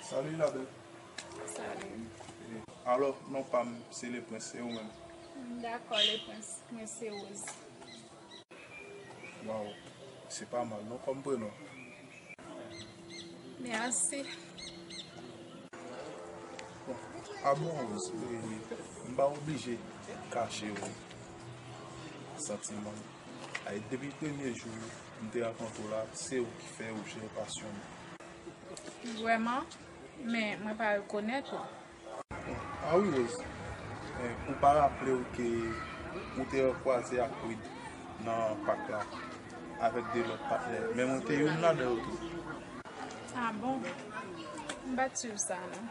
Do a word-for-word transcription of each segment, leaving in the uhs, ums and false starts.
Salut la belle. Salut. Alò, non pa m, se Le Prince, e ou menm? Dakò, Le Prince, mwen se Rose. Waw, se pa mal non kòm prenon. Mèsi. Bon, a bon Rose, e, m pa oblije kache w santiman m. Ay, depi premye jou m te rankontre w la, se ou ki fè objè pasyon m. Vrèman? Men mwen pa rekonèt ou. A wi, Rose. Eh, ou pa raple w ke ou te kwaze ak Reed nan pak la avèk de lòt patnè, men mwen te youn ladan yo tou. A bon? M pa t swiv sa, non.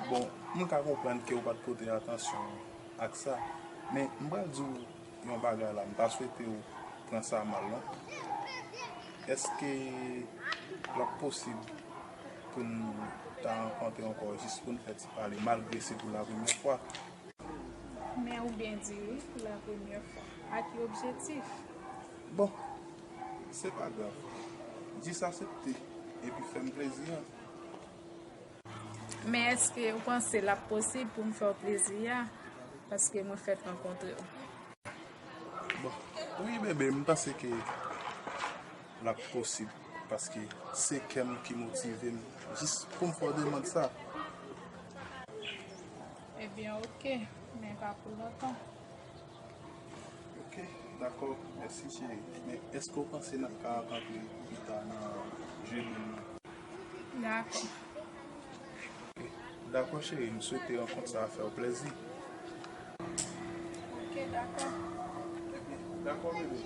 Bon, m ka konprann ke w pa t pote atansyon ak sa, men m pral di w yon bagay la, m pa swete w pran sa mal, non. Èske l ap posib pou n ta rankontre ankò jis pou n fè ti pale, malgre se pou la premyè fwa? Men ou byen di wi, pou la premyè fwa. Ak ki objektif? Bon, se pa grav. Jis aksepte, epi fè m plezi a. Men èske ou panse l ap posib pou m fè w plezi a? Paske mwen fèt rankontre w. Bon, wi, bebe, m panse ke l ap posib, paske se kè m ki motive m jis pou m fè w demann sa. Ebyen, oke, men pa pou lontan. Oke, dakò, mèsi, cheri. Men èske w panse n ap ka rankontre pita nan jedi nan? Dakò. Dakò, cheri, m swete rankont sa a fè w plezi. Oke, dakò. Dakò, bebe.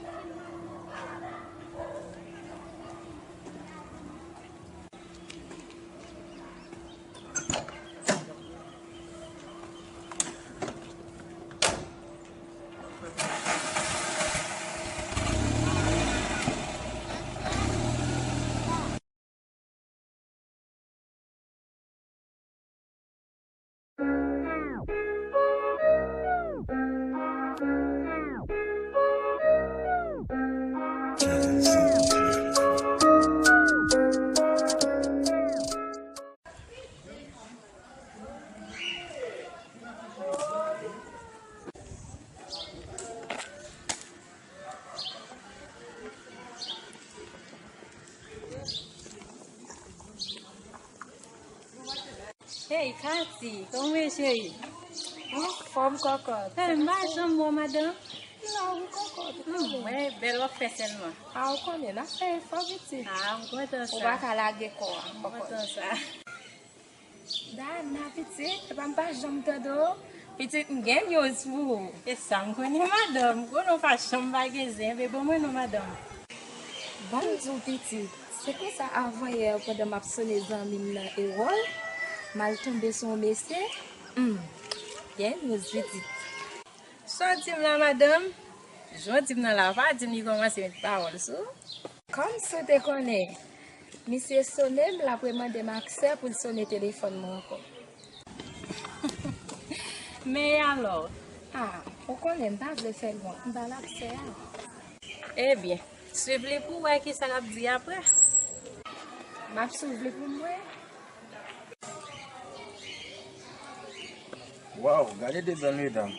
Hey, Cathy, kòman w ye, cheri? Anfòm, kòkòt. Hey, m pa janm wè w, madanm. M la wi, kòkòt. Hmm, mwen, bèl w ap fè sèlman. A, ou konnen, n ap fè efò, pitit. A, m kontan sa. Ou pa ka lage kò a, kòkòt. M kontan sa. Dayana, pitit, epa m pa janm tande w. Pitit, m gen news pou ou. E sa m konnen, madanm. M konnen w pa janm pa gen zen. Enben, ban mwen non, madanm. Ban m di w, pitit, se konsa, avan yè, pandan m ap sonnen zanmi m nan Erol, m al tonbe sou yon mesye. Hmm, gen news, pitit. Sa w di m la, madanm? Jan w di m nan la, pa di m li kòmanse met pawòl sou ou. Kòmsi w te konnen? Misye sonnen m, l ap remande m aksè pou l sonnen telefòn mwen ankò. Men e alò? A, ou konnen m pa vle fè l wont, m ba l aksè a. Ebyen, swiv li pou w wè kisa l ap di apre. M ap swiv li pou m wè. Waw, gade de bèl medam.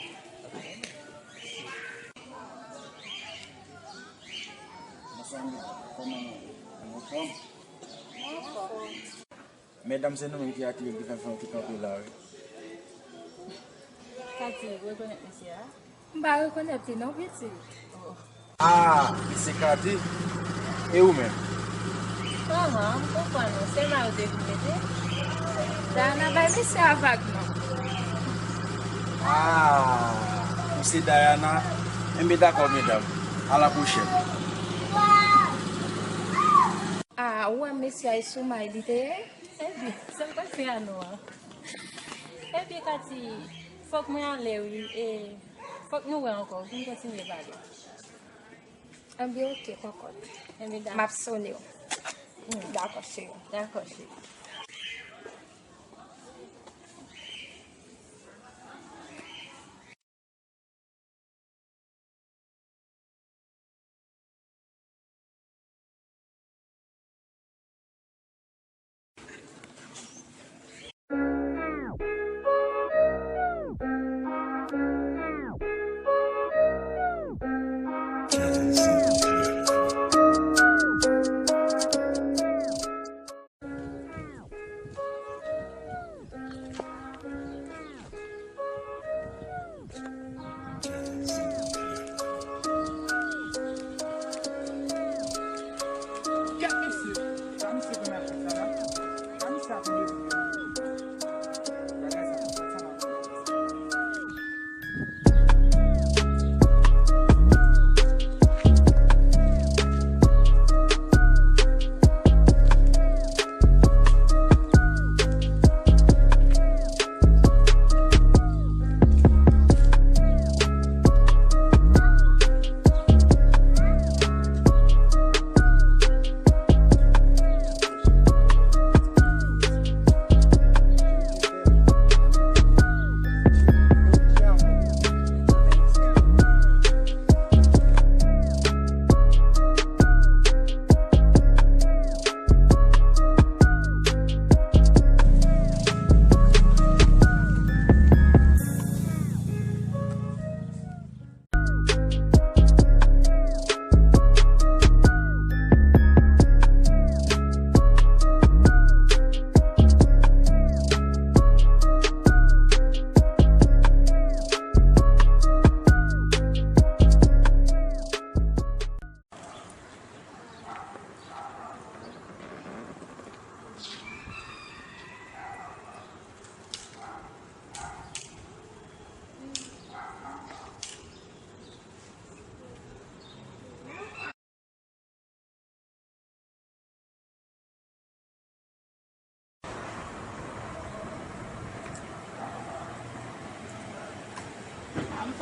Bonswa, medam. Kòman nou ye? Nou anfòm? Nou anfòm. Medam, se nou menm ki atire l, ki fè m fè yon ti kanpe la, wi. Cathy, ou rekonèt mesye a? M pa rekonèt li non, pitit. Oh. A, li se Cathy. E ou menm? Anhan, m konprann ou. Se may ou te vin mete. Dayana bay mesye a vag non. A, ou se Dayana? Enben, dakò, medam. A la pwochèn. A, ou wè mesye a e sou may li te ye? Ebyen, sa m pral fè a nou an? Ebyen, Cathy, fòk mwen ale, wi. E fòk nou wè ankò pou n kontinye pale. Ebyen, oke, kòkòt. Ebyen, dakò. M ap sonnen w. Hmm. Dakò, cheri. Dakò, cheri.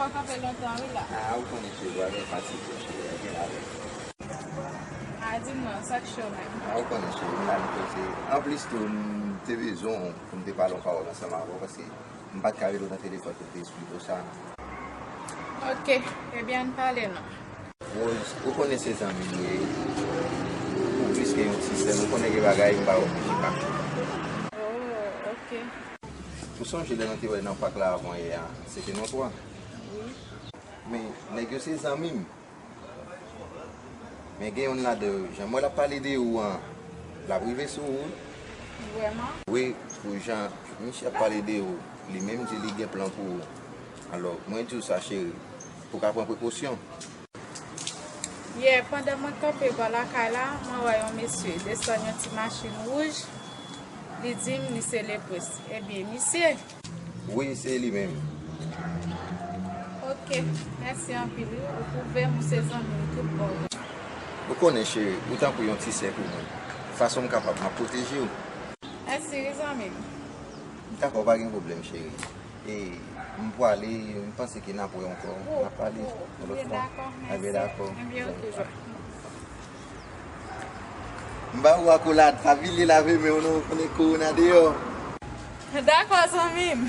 Ou kanpe lontan, wi, la. Ah, ou konnen cheri, w ap gen fatig, cheri, gen lavè. Ah, di m non, sa k cho menm? Ah, ou konnen cheri, m la m poze. Anplis tou, m te bezwen w pou m te pale yon pawòl ansanm avè w, paske m pa t ka rele w nan telefòn pou m te esplike w sa. Ok, ebyen, ann pale non. Rose, ou konnen se zanmi m ye. Ou plis ke yon ti sè m, ou konnen gen bagay m pa oblije pa. Oh, ok. Ou sonje lè nou te wè nan pak la avan yè a, se te nou twa. Wi. Men, nèg yo se zanmi m. Men gen youn ladan yo, jan m wè l ap pale de ou an, l ap rive sou ou. Vrèman? Wi, pou jan misye ap pale de ou, li menm di li gen plan pou ou. Alò, mwen di w sa, cheri, pou w ka pran prekosyon. Yè, pandan mwen kanpe bò lakay la, mwen wè yon mesye desann yon ti machin wouj, li di m li se Lepres. Ebyen, misye! Wi, se li menm. Ok, mèsi anpil, wi. Ou pwouve m ou se zanmi m tout bon. Ou konnen, cheri, ou tankou yon ti sè pou mwen. Fason m kapab, m ap pwoteje w. Mèsi, wi, zanmi m. Dakò, pa gen pwoblèm, cheri. E m pwale, m panse ke n ap wè ankò. N ap pale yon lòt fwa. Dakò, mèsi. Ebyen, dakò. Ebyen, ok, jwa. M ba ou akolad, pa bliye lave men w non, ou konnen kowona deyò. Dakò, zanmi m.